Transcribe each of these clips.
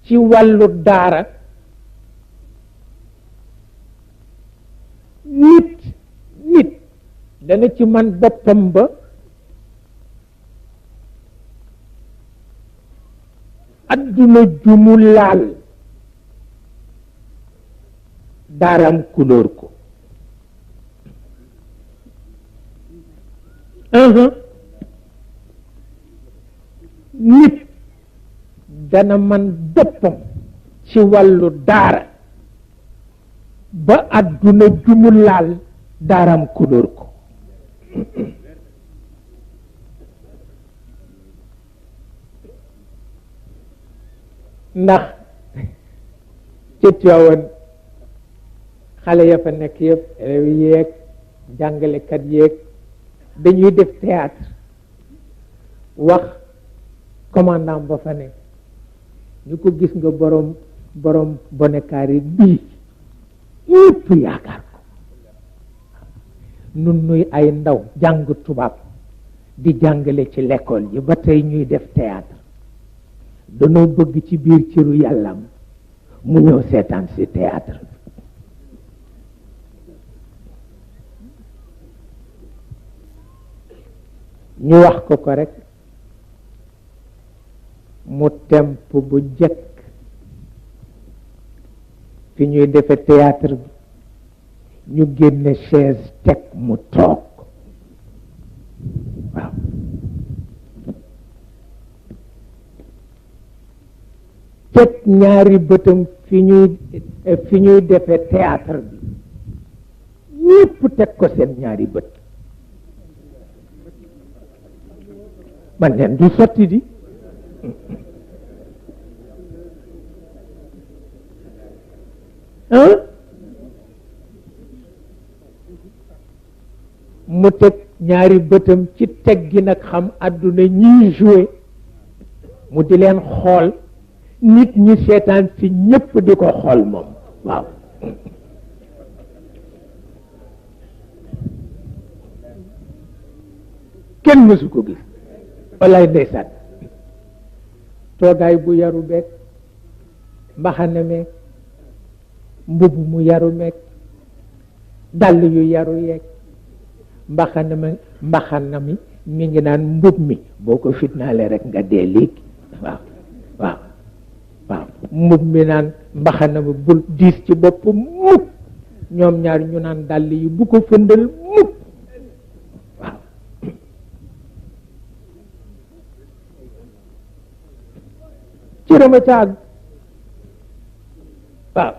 ci wàllu daara nit dana ci man boppam ba adduna ju mu laal daaraam couleur ko nit dana man boppam ci wàllu daara ba adduna ju mu laal daaraam couleur ko ndax ci Tiwaawan xale ya fa nekk yëpp élèves yeeg jàngalekat yeeg dañuy def théâtre wax commandant ba fa nekk ñu ko gis nga borom bonekaar yi bii yëpp yaakaar ko nun nuy ay ndaw jàng tubaab di jàngale ci l'école yi ba tey ñuy def théâtre danoo bëgg ci biir ciru yàllam mu ñëw seetaan si théâtre ñu wax ko rek mu temp bu jëkk fi ñuy defe théâtre bi ñu génne chaise teg mu toog waaw teg ñaari bëtam fi ñuy defe théâtre bi ñépp teg ko seen ñaari bët man leen du sotti di mu teg ñaari bëtam ci teg gi nag xam àdduna ñiy joué mu di leen xool nit ñi seetaan fi ñépp di ko xool moom waaw kenn mësu ko gis wallaay ndeysaan toogaay bu yaru beeg mbaxana meeg mbubb mu yaru meeg dàll yu yaru yeeg mbaxana mi mi ngi naan mbub mi boo ko fitnaale rek nga dee léegi waaw waaw waaw mbub mi naan mbaxana mi bul diis ci bopp mukk ñoom ñaar ñu naan dàll yi bu ko fëndal mukk waaw ci rama caag waaw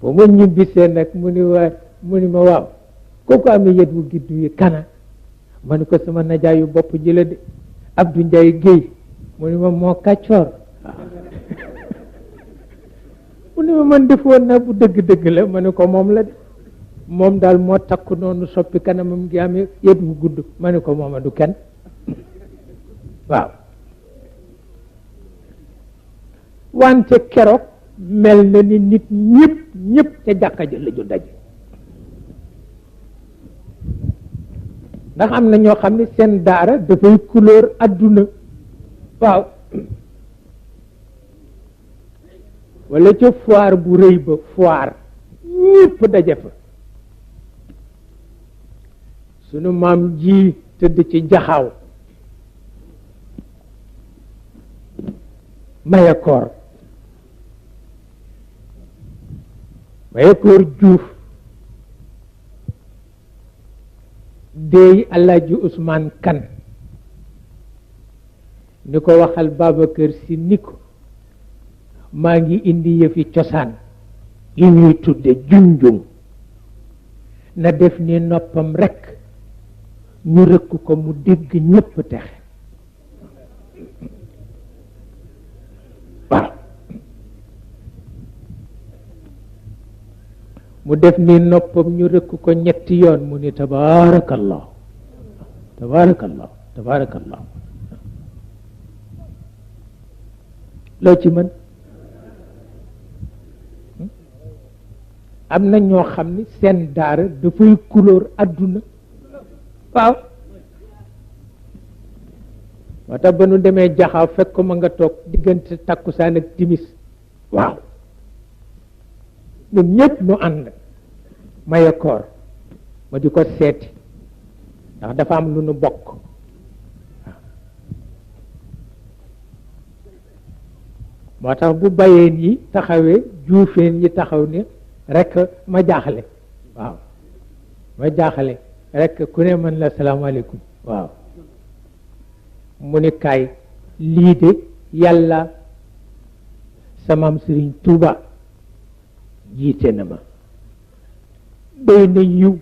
ba ma ñibbisee nag mu ni ma waaw kooku amee yet wu giddu yi kana ma ni ko sama najaayu bopp ji la de Abdou Ndiaye Guèye mu ni ma moo kàccoor mu ni ma man defoon naa bu dëgg-dëgg la ma ni ko moom la de moom daal moo takku noonu soppi kanamam gi amee yet wu gudd ma ni ko mooma du kenn waaw wante keroog mel na ni nit ñëpp ca jàkka ja la ñu daje ndax am na ñoo xam ne seen daara dafay couleur adduna waaw wala ca foire bu rëy ba foire ñëpp daje fa sunu maam ji tëdd ci jaxaaw Mayakoor Juuf déey Alaaji Usmaan Kan ni ko waxal Babacar Si ni ko maa ngi indi yëfi cosaan yi ñuy tudde junjung na def ni noppam rekk ñu rëkk ko mu dégg ñépp texe waaw mu def ni noppam ñu rëkk ko ñetti yoon mu ni tabaarakallah tabaarakallah tabaarakallah loo ci mën am na ñoo xam ni seen daara dafay couleur adduna waaw moo tax ba nu demee jaxaaw fekk ko ma nga toog diggante takkusaan ak timis waaw ñun ñëpp nu ànd maye koor ma di ko seeti ndax dafa am lu nu bokk moo tax bu bayeen yi taxawee juufeen yi taxaw ni rek ma jaaxle waaw ma jaaxle rek ku ne mën la salaamaaleykum waaw mu ni kaay lii de yàlla samaam Sëriñ Tuuba jiite na ma doy na yiw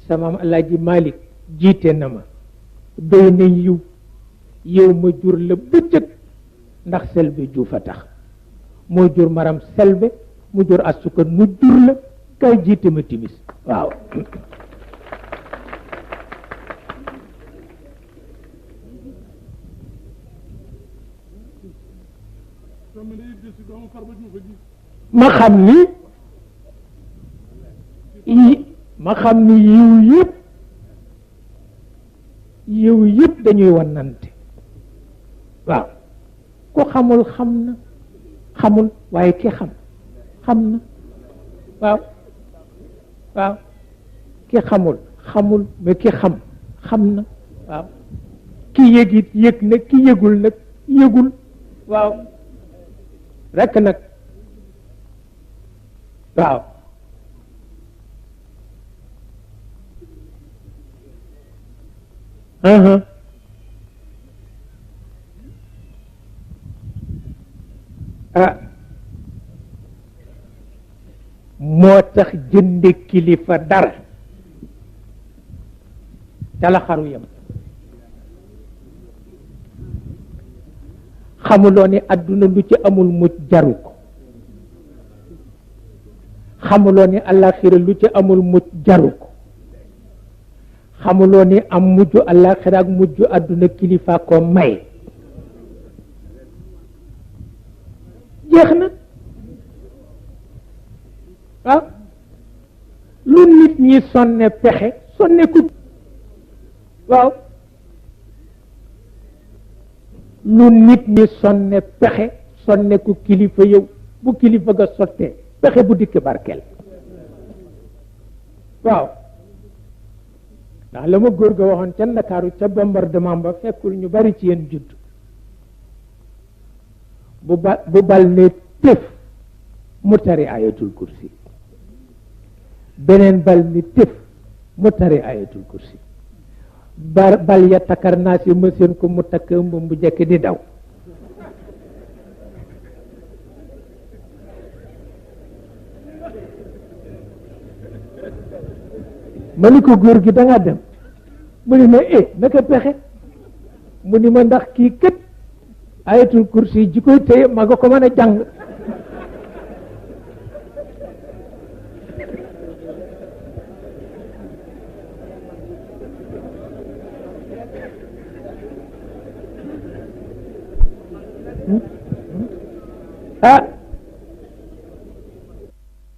samaam Alaaji Malik jiite na ma doy na yiw yow ma jur la bëccëg ndax selbe juufa tax moo jur maram selbe mu jur asukan mu jur la kay jiite ma timis waaw ma xam ni yiw yëpp dañuy wannante waaw ku xamul xam na xamul waaye ki xam na waaw waaw ki xamul mais ki xam na waaw ki yëg it yëg na ki yëgul nag yëgul waaw rekk nag waaw moo tax jënde kilifa dara ca la xaru yam xamuloo ni àdduna lu ci amul mujj jaru ko xamuloo ni àllaaxira lu ci amul mujj jaru ko xamuloo ni am mujj àllaaxira ak mujj àdduna kilifa ko may jeex na waaw lu nit ñi sonne pexe sonne ku waaw lu nit ñi sonne pexe sonne ku kilifa yow bu kilifa ga sottee pexe bu dikk barkeel waaw ndax la ma góor ga waxoon ca Ndakaaru ca bombardement ba fekkul ñu bari ci yéen judd bu bal ne tëf mu tari ayatul kursi beneen bal ni tëf mu tari ayatul kursi bal ya takkar naa si ma seen ko mu takk ëmb bu jekk di daw ma ni ko góor gi da nga dem mu ni ma naka pexe mu ni ma ndax kii kët ayatul kursi ji koy téye ma nga ko mën a jàng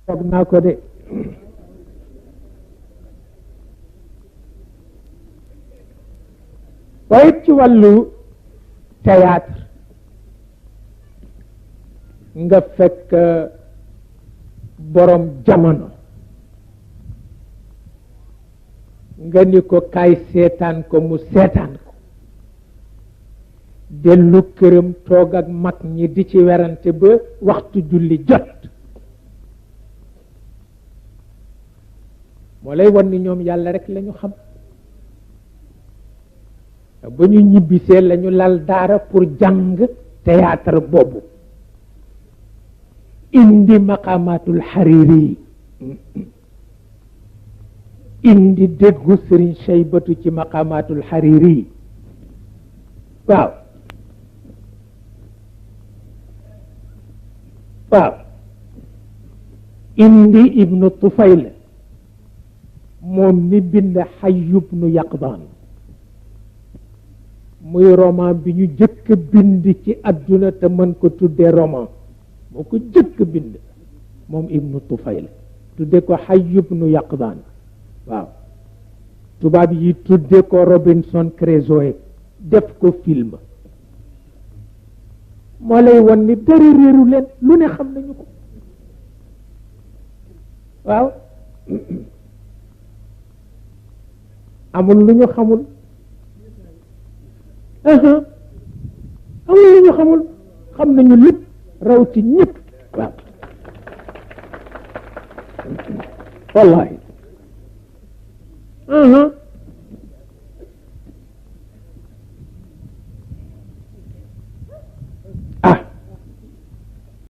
foog naa ko de waaye ci wàllu théâtre nga fekk borom jamono nga ni ko kaay seetaan ko mu seetaan ko dellu këram toog ak mag ñi di ci werante ba waxtu julli jot moo lay wan ni ñoom yàlla rek lañu xam ba ñu ñibbisee lañu lal daara pour jàng théâtre boobu indi maqamatul Hariri indi déggu Sëriñ Shaybatu ci maqamatul Hariri waaw indi Ibnu Tufayl moom mi bind Hayyu bnu Yaqdaan muy roman bi ñu jëkk bind ci àdduna te mën ko tuddee roman moo ko jëkk bind moom Ibnu Tufayl tudde ko Hayyu bnu Yaqdaan waaw tubaab yi tudde ko Robinson Crusoe def ko film moo lay won ni dara réeru leen lu ne xam nañu ko waaw amul lu ñu xamul amul lu ñu xamul xam nañu lépp raw ci ñëpp waaw wallahi